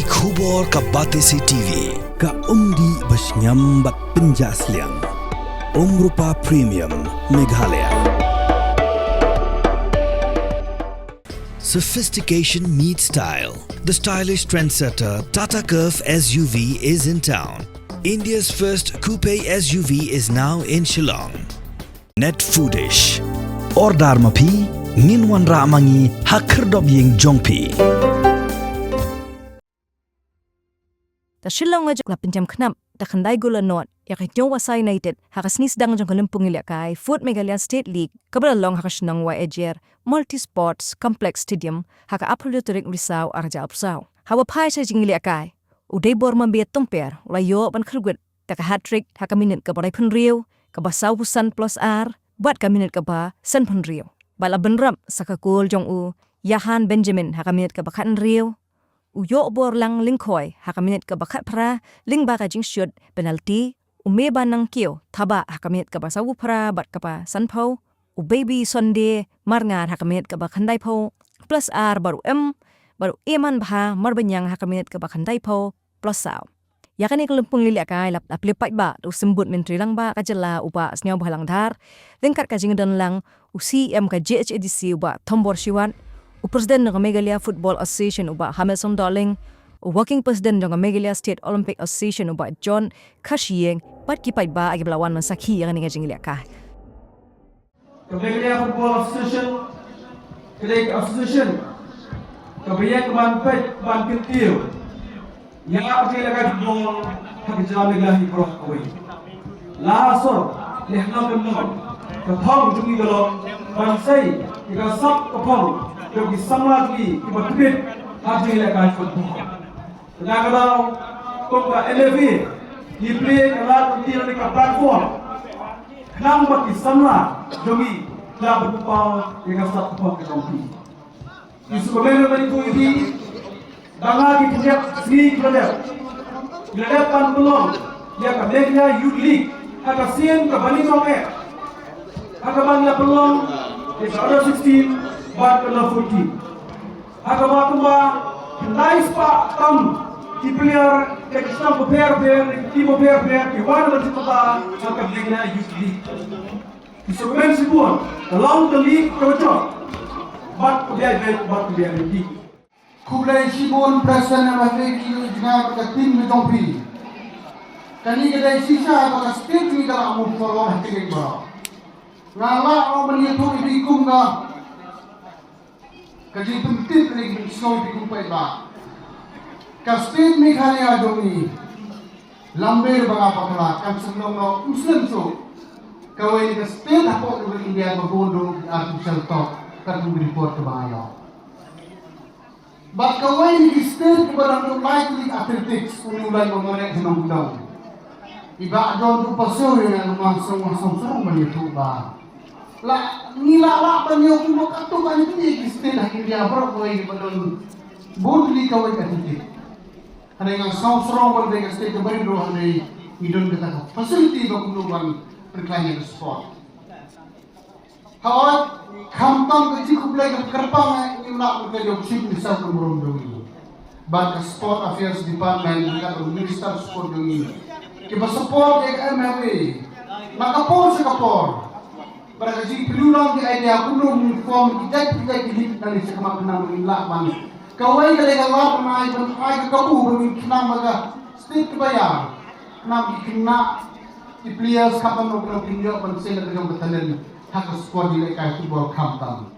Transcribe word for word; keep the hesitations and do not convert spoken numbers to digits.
Khubor ka Batesi T V, ka umdih ba shngiam bad pynjah sliang. Umrupa Premium, Meghalaya. Sophistication meets style. The stylish trendsetter Tata Curvv S U V is in town. India's first coupe S U V is now in Shillong. Net Foodish. Order ma phi, ngin wanrah ma ngi ha khyrdop ïing jong phi. Ta Shillong nga jok la pynjam khnap da khyndai gol la nod ïa ka Hynñiewphrang United ha ka sngi sdang jong ka lympung ïalehkai Foot Meghalaya State League kaba la long ha ka shnong Wahiajer Multi Sports Complex Stadium ha ka arphew tarik Risaw arhajar arphew saw. Haba phai sha jingïalehkai, u Deibormambie Tymper u la ïoh ban kyrwit da ka hat-trick ha ka minit kaba laiphew hynriew, kaba sawphew san plus ar bad ka minit kaba sanphew hynriew. Bad la bynrap sa ka gol jong u Yahan Benjamin ha ka minit kaba khathynriew. U Ïohborlang Lyngkhoi ha ka minit kaba khatphra lyngba ka jingshut penalti, u Mebanangkiew Thabah ha ka minit kaba sawphew phra bad kaba sanphew, u Baby Sunday Marngar ha ka minit kaba khyndaiphew plus ar bad u M bad u Emanbha Marbaniang ha ka minit kaba khyndaiphew plus saw. Ïa kane ka lympung ïalehkai la plie paidbah da u Symbud Myntri Rangbah ka jylla u Bah Sniawbhalang Dhar, ryngkat ka jingdon lang u C E M ka J H A D C u Bah Thombor Shiwat, u President jong ka Meghalaya Football Association u Bah Hamilson Dohling, u Working President jong ka Meghalaya State Olympic Association u Bah John Khashyieng, bad ki paidbah kiba la wan ban sakhi ïa kane ka jingïalehkai. Ka Meghalaya Football Association ka dei ka association kaba ïeng ban peit ban kyntiew ïa ka jingïalehkai football ha ka jylla Meghalaya hi baroh kawei. La sor lehnoh lehnoh ka thong jong ngi ka long ban sei ïa ka sap ka phong jong ki samla jong ngi kiba tbit ha ka jingïalehkai football. Te na ka daw kum ka M F A ngi plie ka lad ka ktien ne ka platform khnang ba ki samla jong ngi la pynpaw ïa ka sap ka phong ka jong ki. Ki sngewbha ban ïathuh ïa phi, da nga ki pynïap sngi ki la dep, ki la dep ban pynlong ïa ka Meghalaya Youth League ha ka sien kaba nyngkong eh, ha kaba ngi la pynlong ïa ka under sixteen bad ka under fourteen. Ha kaba kumba khyndai spah tam ki player na ki shnong bapher bapher, na ki team bapher bapher, ki wan ban jop bynta ha ka Meghalaya Youth League. Ki sngewbha shibun, ka long ka league kaba jop bad kaba ïaibeit bad kaba ïaibeit. Khublei shibun President M F A, ki jingïaid ka team ka jong phi. Kane ka dei shisha ba ka state ngi ka la move forward ha ki lieng baroh. Nga lah ban ïathuh ïa phi kum ka Ka jingpyntip kane ka jingsngew ïa phi kum paidbah. Ka state Meghalaya jong ngi, lamber ba nga bakla, kan sngewlong noh, um slem shuh. Kawei ka state hapoh jong ka India ba bun ruh artificial turf, katkum ka report kaba nga ïoh. Bad kawei ka state kaba dang dei lai tylli athletics, une u line ba mareh ha Nongkyndong. I Bah John u pastor ïa nga, nga sngewsarong ban ïathuh ba La, ngi la lah ban ïoh kumba katto katne ki state ha India baroh kawei ba don bun tylli kawei ka ticket. Hynrei nga sngewsarong ba dei ka state kaba rit ruh hynrei ngi don kata ka facility ba kumno ban pynkhlaiñ ïa ka sport. Hooid, khamtam ka jingkhublei ka kyrpang, eh, ngim lah ban kylli ïa u Chief Minister ka burom jong ngi. Bad ka Sport Affairs Department, bad ka Minister Sport jong ngi. Kiba support ïa ka M F A. Na ka por sha ka por. Bad ka jingpynlong ki idea kumno ban form ki jait ki jait ki league nangne shakhmat khnang ba ngin lah ban. Kawei ka lei ka lad ban ai ban ai ka kabu ba ngin khnang ba ka state kaba ïar. Khnang ki khynnah ki players khamtam kumno kin ïoh ban sei la ka jong ka talent. Ha ka sport jingïalehkai football khamtam.